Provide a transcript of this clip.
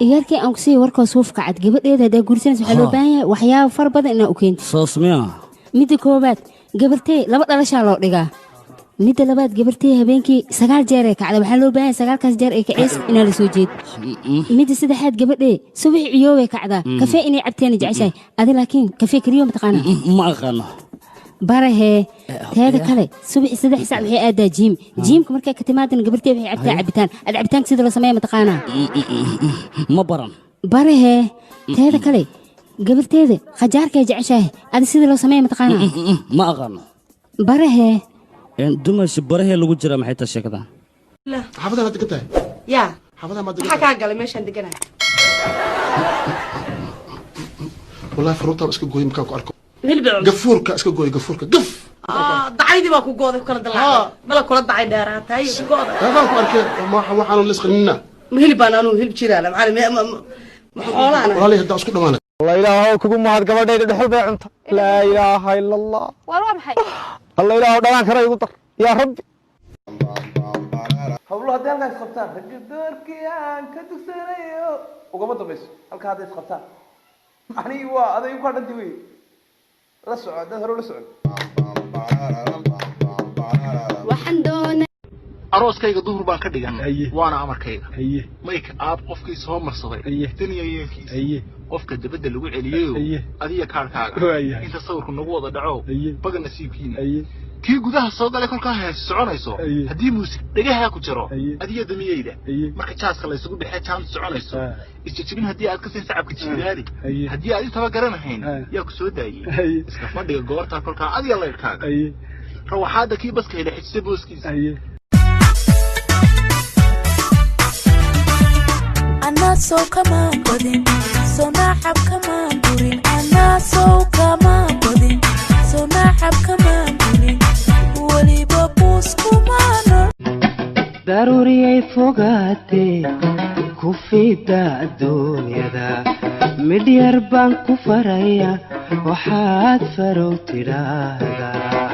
Iyaarkii aan kusiiya warkoo suufka cad, gabadheeda haddaa guursanaysa, waxaa loo baahan yahay waxyaaba fara badan inaa u keento. Saas miya? Midda koowaad, gabartee laba dhalashaa loo dhigaa. Midda labaad, gabartee habeenkii 9 jeer ay kacda. Waxaa loo baahan yahay 9kaas jeer ay kaceys inaa la soo jeed. Midda saddexaad, gabadhee subaxii ciyoobay kacdaa, kafee inay cabteena jeceshahay adi, laakiin kafee kariyo mataqaana? Ma aqaano. Barahee. Teeda kale, subaxii 3 saac waxay aadaa gym. Gymka markay ka timaadana, gabartee waxay cabtaa cabitaan. Ad cabitaanka sida loo sameeya mataqaanaa? Ma baran. Barahee. Teeda kale, gabarteeda khajaarkay jeceshahay. Adi sida loo sameeya mataqaanaa? Ma aqaano. Barahee. Dumashi, barahee lagu jira, maxay tahay sheekadan? Xaafadaha ma degan tahay? Yaa? Xaafadaha ma degan Maxaa tahay? kaa galay meeshaan deganahay? Wallahi faruurtaa iska gooy markaan ku arko. Hilib cun. Gafuurka iska gooy, gafuurka gaf. Dacaydii baa ku gooday, ku kala dilaacday, bala kula dacay dheeraatay ku gooday. Taabaan ku arkeen, waxaanu lisqaninaa. Ma hilib baan anuu? Hilib jiraala macallin, ma xoolaana? Walaalay, haddaa isku dhamaana. Alla ilaahow, kugu mahad, gabadhayda dhuxul bay cunta. Laa ilaaha ila Allah. War waa maxay? Alla ilaahow, dhalaan kara igu dar, yaa rabbi. Hawlo haddii halkaa isqabtaan, ragga doorkii aan ka dugsanayo ugama dambayso. Halkaa hadday isqabtaan, macnihii waa aday ku hadhanti wey. La soco haddaad hore ula socon. Waxaan doonaa Arooskayga duhur baan ka dhigan, waana amarkayga. Mayka aab qofkii soo marsaday daniya yeelkiisa, qofka dabadda lagu celiyeyo, adiya kaarkaaga inta sawirku nagu wada dhaco, baga nasiibkiina kii gudaha soo galay. Kolkaa heesi soconayso, haddii muusig dhagahaa ku jiro, adiya damiyeyda marka jaaska laysugu dhexee jaantu soconayso, isjejebin haddii aad ka siin sacabka jiidaali, haddii aad intaba garanahayn yaa ku soo daayey iska fadhiga goortaa, kolkaa adiya laydhkaaga rawaxaadda kii baska hela xijisa booskiisa. Anaa sow kamaan badin, soo nacab kamaan burin. Anaa sow kamaan badin, soo nacab kamaan burin. Weliba buuskumaano. Daruuriyay fogaatee ku fida adduunyada, midh yar baan ku faraya, waxaad farow tidhaahdaa.